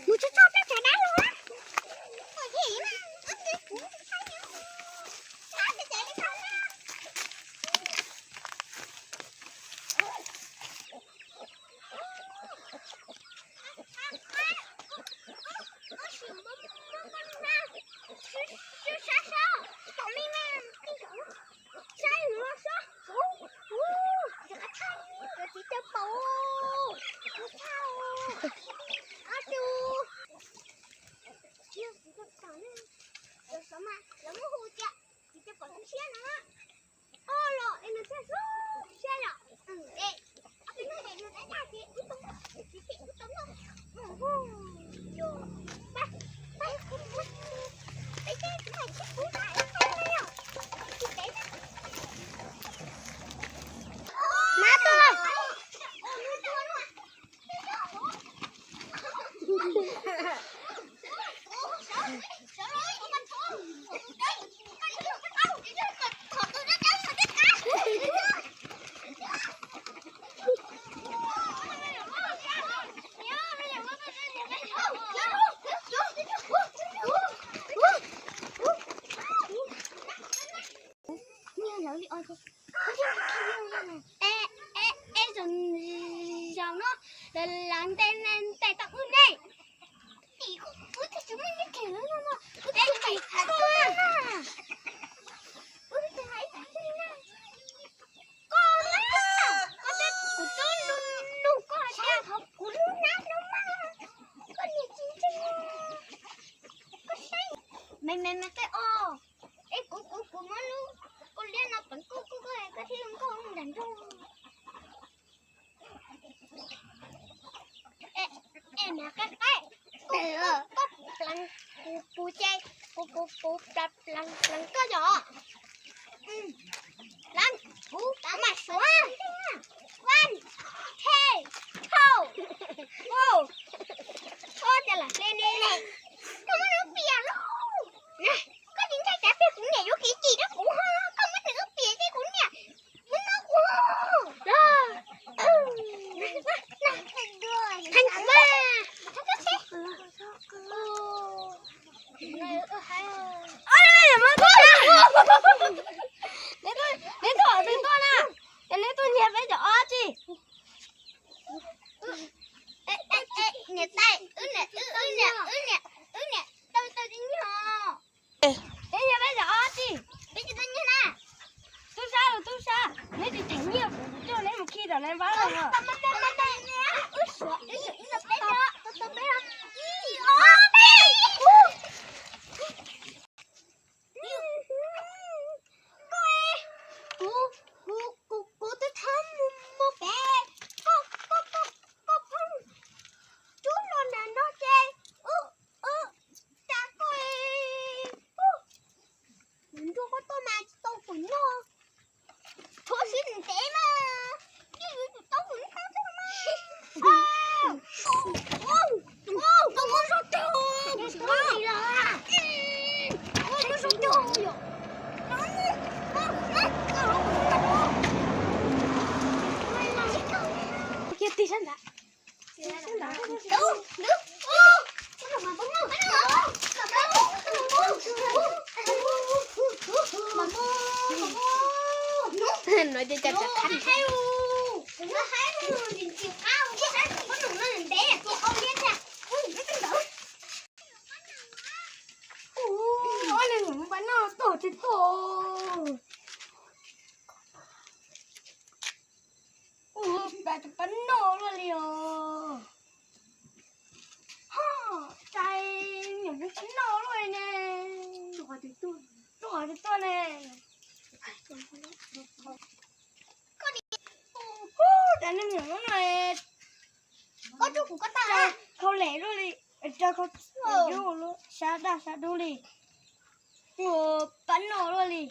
Mus tso tso peb tsav dab los. Ej, ej, ej, zaum no lawv ntes ntes tau wb ne. Koj na, koj twb, kuv twb nug nug koj hais tias kuv lub hnab no mas koj niam tsis ntseeg, koj saib. Me me me tej os, es kuv kuv kuv muab lub kaus liab no peev kuj kuj koj thiaj zoo nkauj nram nroog. Es niam qaib qaib, koj pleev kuv ces kuv kuv kuv pleev pleev koj yom. Pleev kuv mam suav. One, two, four. Koj cas lam hle ne? Koj muab nws piam lauj. Koj tsis ntshai tsam plig kuv niam yuav kev cim rau kuv ho, koj muab nws piam ces kuv niam muab noj kuv. Theej kuv mas. Neb tuaj, neb tuaj, neb tuaj na, es neb tuaj nyiag peb cov ob tsi? Niam tais, wb niam, wb niam, wb niam, wb niam tau tau tib nyuag. Peb nyiag peb cov ob tsi? Peb tsis tau nyiag na. Tub sab los tub sab, neb tsis theem nyiaj kuv, kuv coj neb mus khi tom neb npab los. Kuv, kuv, kuv, kuv twb thab mus mus pem koj, koj, koj, koj pheej rub los nram no ces wb, wb, cas koj, nrog koj tuaj mas tsis tau kuv noj. Tshuav siv ntev mas yeej yuav tsum tau kuv noj xwb mas. Koj muab zog twg? Koj muab zog twg yom? Kiag tig sab nrad. No ces cas tsam qhab. Ua li mus pab noj tuaj tsis tuaj. Ua li pab noj luaj li os. Ho, cai, niam peb pab noj luaj li ne. Tuaj tsis tuaj ne. Ub, cas nej niam lub no khau lem luaj li, rau khau sab daj sab dub li. Ua pab noj luaj li.